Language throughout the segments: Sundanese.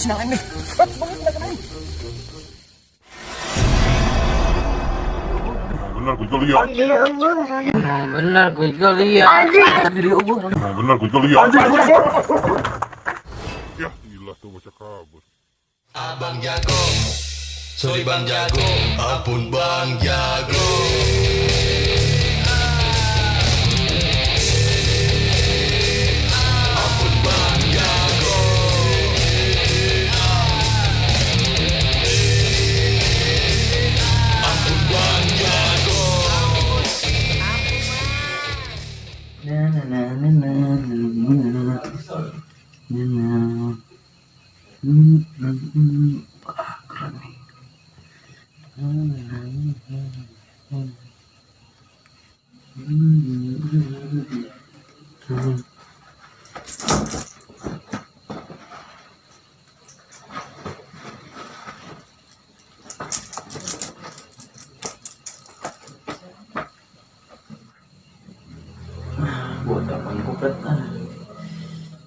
Sendal aing deh. Eh, bangun sendal aing. Benar gue lihat. Benar gue juga lihat. Benar gue lihat. Ya, gila tuh bocah kabur. Abang Jago, sorry Bang Jago, ampun Bang Jago. Ampun Bang Jago. Ampun Bang Jago. Na na na na na na na na na. Wah, keren nih. Hmm. Buat apa kupret ah.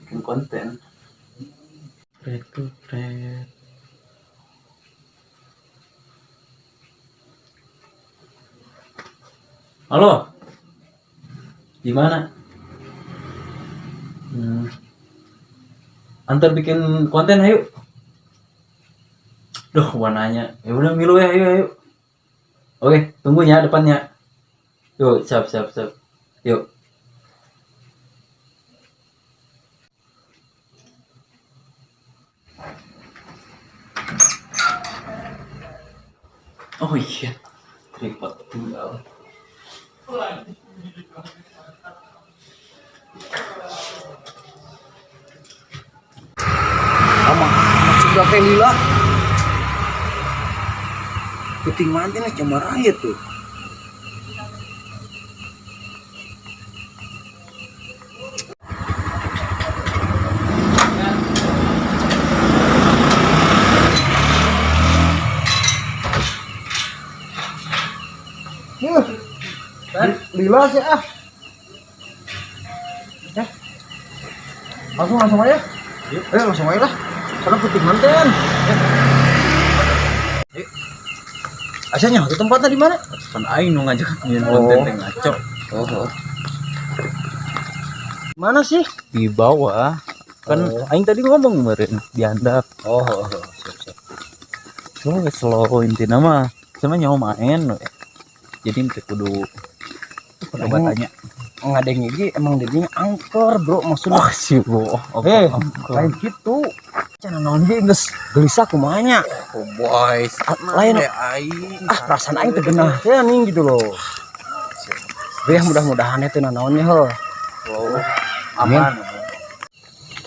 Bikin konten. Kupret, kupret. Halo. Di mana? Hmm. Antar bikin konten ayo. Duh, gua nanya. Ya udah milu ya, ayo ayo. Oke, tunggu ya depannya. Yuk, siap siap siap. Yuk. Oh iya, tripod tinggal. Sama maksudnya teh lila. Puting mantin lah cuma raya tuh. Lila sih ah. Eh, langsung langsung aja. Yuk. Ayo langsung aja lah. Karena putih manten. Eh. Asalnya itu tempatnya di mana? Kan aing nu ngajak nyian Oh. konten teh ngaco. Oh. Mana sih? Di bawah. Kan Oh. aing tadi ngomong kemarin di handap. Oh, siap siap. Slow slow intina mah. Sama nyawa main we. Jadi ente kudu coba tanya. Ngadeng iki emang dirinya angker, Bro, maksudnya. Oh, sih, bro. Oke. Eh, lain gitu. Cenah naon ge geus gelisah kumaha nya. Oh, boys. Lain aing. Ah, perasaan aing teu geunah teh nih gitu loh. Tapi ya mudah-mudahan itu naonnya heuh. Slow. Aman.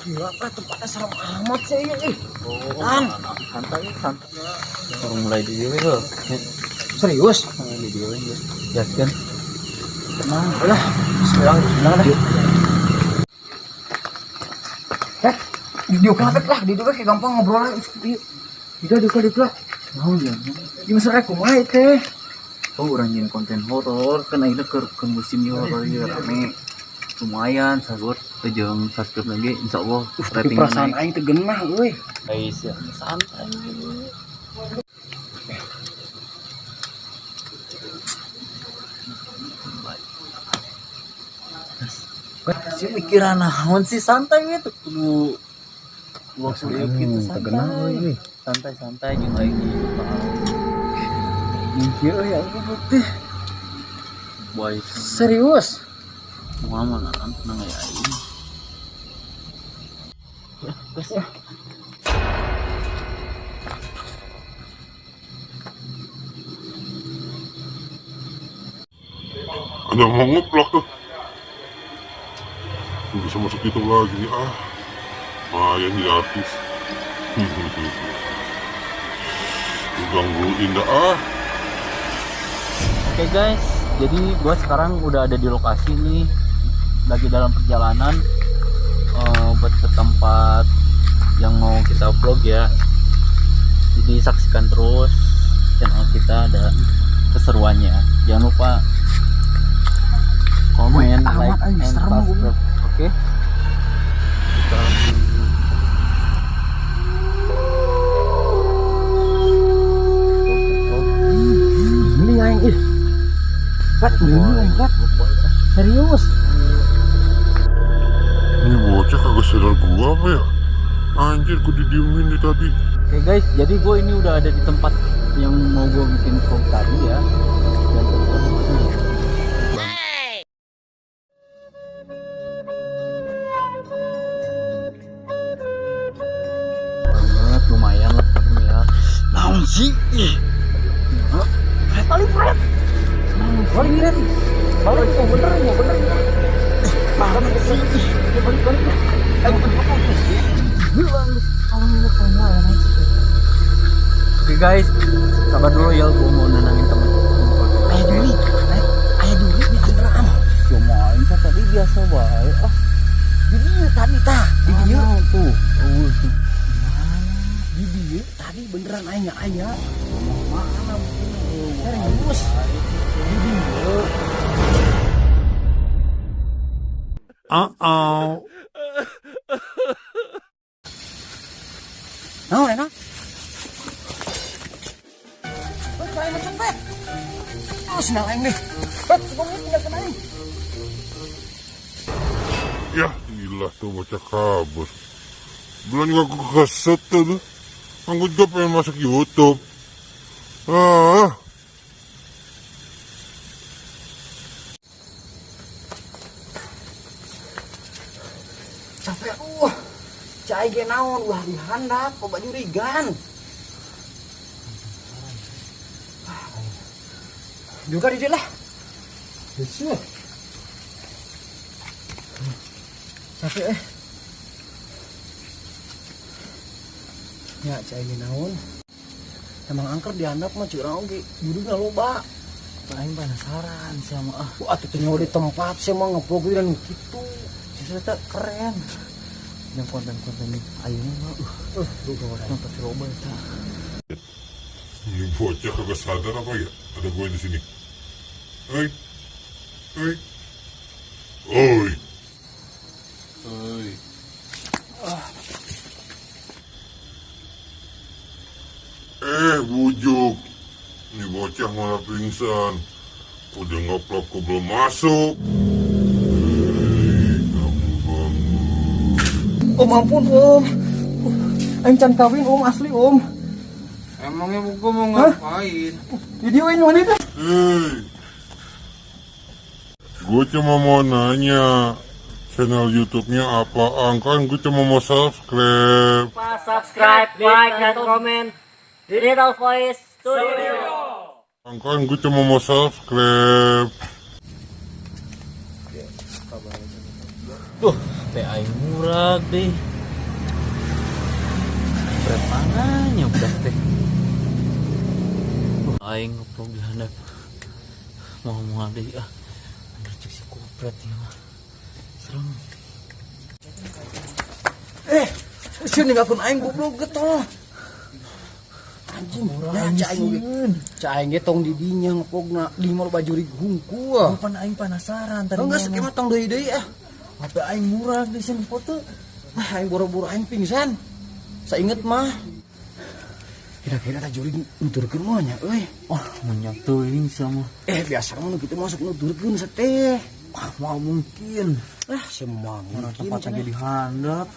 Gila, Pak, tempatnya serem amat sih ini. Ih. Oh, Tan. santai santai. Orang mulai di dieu heuh. Serius? Di dieu geus. Gaskeun. Tenang lah. Bismillah, bismillah dah. Eh, diuk lah, lah, diuk kayak gampang ngobrol lah. Diuk, diuk, diuk lah. Naon ya? Di masalah kumaha teh? Oh, urang nyian konten horor kan ayeuna keur musim ieu horor ieu rame. Lumayan sagur jeung subscribe lagi insyaallah Tapi perasaan aing teu geunah euy. Guys ya santai. Si mikiran naon sih, santai gitu kudu waktu gitu Teu geunah santai euy. Santai santai jeung aing di Ieu euy aing putih. Boy. Serius? Mau mana tenang ya aing. Ya, guys ya. Ada yang mau ngeplak tuh. Tuh, bisa masuk YouTube lagi nih ah. Lumayan jadi artis. Digangguin dah ah. Oke guys, jadi gua sekarang udah ada di lokasi nih, lagi dalam perjalanan buat ke tempat yang mau kita vlog ya. Jadi saksikan terus channel kita dan keseruannya. Jangan lupa komen, Amat, like, anjing, and serem gua. subscribe. Oke. Kita Pret, merinding Pret. Serius. Ini bocah kagak sadar gua apa ya? Anjir, gua didiemin nih tadi. Oke guys, jadi gue ini udah ada di tempat yang mau gue bikin vlog tadi ya. Dan banget, lumayan lah serem ya. Naon sih? Ih. Pret, balik Pret. Balik Pret. Balik, oh bener ya, bener. Balik sih. Ih, balik balik. Ayo bukan Oke guys, sabar dulu ya, gue mau nenangin temen. Aya jurig, aya jurig di beneran. Cuma ini tadi biasa bae. Ah, Di dieu tadi tah, di dieu. mana tuh. Oh, tuh. Di dieu tadi beneran aya aya. Mana? Serius. Di dieu. Uh-oh. Naon enak? Woi, lain macam Pet. Oh, senang aing deh. Pet, sebelumnya tinggal aing. Ya, gila tuh bocah kabur. Belum juga gua keset tuh. Kan gua juga pengen masuk YouTube. Ah. Capek aduh. Cai ge naon ulah dihandap loba jurigan. Juga di lah. Geus. Capek eh. Ya, cai ge naon. Emang angker dihandap mah curang oge, jurigna loba. Aing penasaran sama ah. Wah, atuh teh di tempat saya mah ngevlog dan gitu. Justru itu keren. Yang konten-konten di ayeuna mah Duh, yang pasti loba eta. Ini bocah kagak sadar apa ya? Ada gue di sini. Oi. Oi. Oi. Oi. Eh, bujuk. Ini bocah malah pingsan. Udah ngeplok kok belum masuk. Eh, kamu bangun. Om ampun om. Aing can kawin om asli om. Emangnya gua mau ngapain? Videoin mana itu? Hei, gue cuma mau nanya channel YouTube-nya apaan, kan gue cuma mau subscribe. Subscribe, like, dan komen Digital Voice Studio. Kan gue cuma mau subscribe. Tuh, teh aing murag deh. Berat mananya udah teh. Aing ngevlog di handap. Mau mau deh ah. Bener cek si kupret ya mah. Serem. Eh, sieun ninggalkeun aing goblok getol. Anjing, ya cai aing oge. Cai aing ge tong di dinya ngevlogna di mah loba jurig hungkul. Pan aing penasaran tadi. Enggak sakema tong deui deui ah. HP aing murag di sini foto. Ah, aing boro-boro aing pingsan. Sainget mah. Kira-kira tah jurig nuturkeun mah nya euy. Oh, munyak teuing sama. Eh, biasa mah nu kitu masuk nuturkeun seteh. Ah, mau mungkin. Ah, semua Orang mungkin. tempat lagi di handap.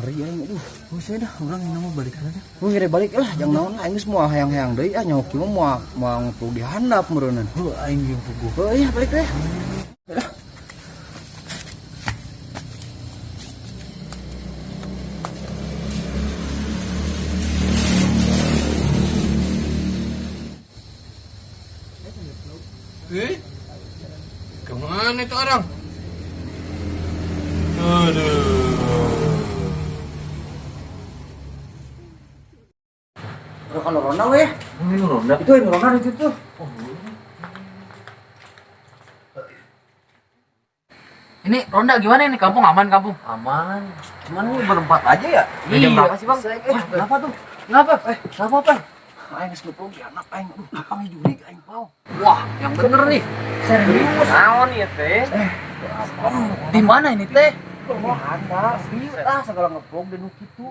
Meri aing aduh. Buset dah, orang yang mau balik aja. Lu ngire balik lah, jangan naon aing geus moal hayang-hayang deui ah nyaho kieu mah moal moal ngevlog di handap meureunnan. Heuh, aing jeung puguh. Oh iya balik deh. Eh? Kemana itu orang? Aduh. Udah kalau ronda weh. Ini ronda. Itu yang ronda di situ. Ini ronda gimana ini? Kampung aman kampung? Aman. Cuman lu berempat aja ya? Iya. Jam berapa sih, Bang? Eh, Kenapa tuh? Kenapa? Kenapa, Bang? Aing geus ngevlog di anak aing aduh kapan jurig aing pau. Wah, yang bener nih. Serius. Naon ya teh? Di mana ini teh? Di handap. Ah segala ngevlog dan nu kitu.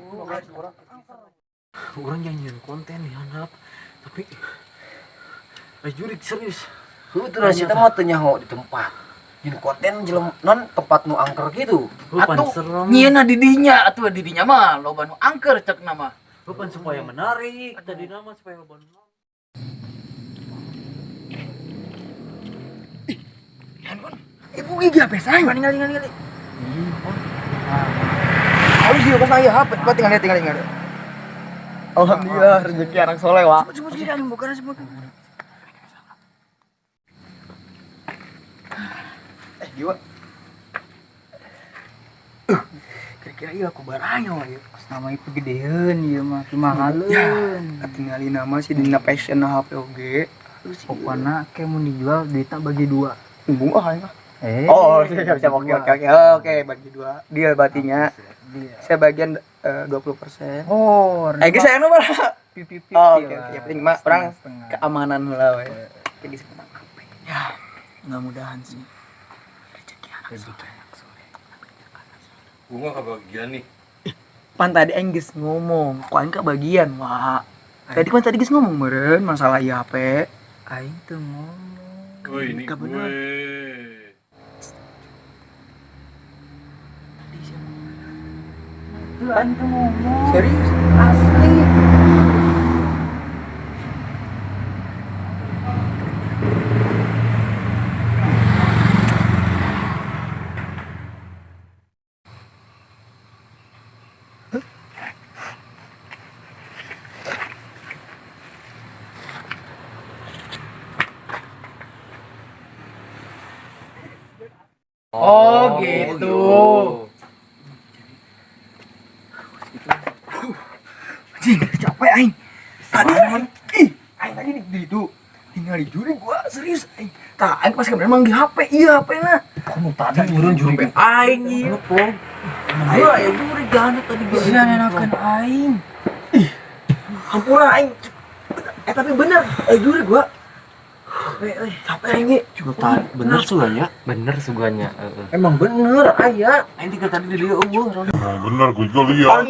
Orang janjian konten di handap, tapi jurig serius. Heuh teu si mah teu nyaho di tempat. Nyin konten jelem non tempat nu angker gitu. Atuh Nyieuna di dinya atuh di dinya mah loba nu angker cek nama. Bukan supaya menarik, tadi nama supaya loba nu. Ibu gigi HP saya ningali ningali ningali. Harus sih pas lagi HP, coba tinggal lihat tinggal tinggal. Alhamdulillah rezeki anak soleh, Wak. Coba coba coba bukan semua. Eh, jiwa. Kira-kira iya aku barangnya wah ya. Nama itu gedeeun ieu mah, mahaleun. Ya, ketinggalin nama sih dina passion HP oge. Pokona ke mun dijual duitna bagi dua. Embung ah aing mah. Eh. Oh, siap siap oke oke oke. Oke, bagi dua. Deal berartinya. Saya bagian 20%. Oh, Eh, geus saya nu mah. pipi-pipi. Oh, oke oke. Yang penting mah orang keamanan lah we. Jadi sebentar HP. Ya, mudah-mudahan sih. Rezeki anak soleh. Gua nggak kebagian nih. Pan tadi aing geus ngomong, ku aing kebagian, Wak. Tadi kan tadi geus ngomong meureun masalah ieu HP. Aing teu ngomong. Woi, ini Gak bener. gue. Tuh aing teu ngomong. Serius? Asli. Oh, gitu. Anjing, capek aing. Tadi aing, ih, aing tadi di itu tinggal di juri gua serius aing. Tah aing pas kemarin manggil HP, iya HP na. Kamu tadi meureun juri aing ieu. Aing aya juri gana tadi gua. Sia nenakeun aing. Ih, hampura aing. Eh tapi bener, juri gua. Capek euy, capek aing ge. Bener suganya? Bener suganya, heeh. Emang bener aya. Aing tinggal tadi di dieu eueuh. Emang bener gue juga lihat.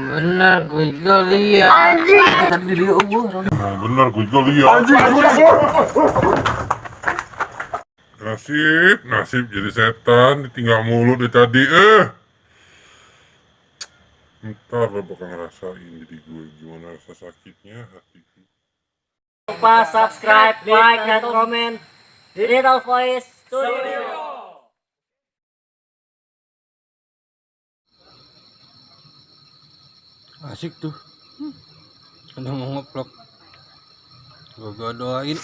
Bener, gue juga lihat. Tadi di dieu eueuh. Emang bener gue juga lihat. Nasib, nasib jadi setan ditinggal mulu dari tadi eh. Ntar lo bakal ngerasain jadi gue gimana rasa sakitnya hatiku. Lupa subscribe, like, dan komen. Little Voice Studio. Asik tuh. Udah mau ngevlog. Gua doain.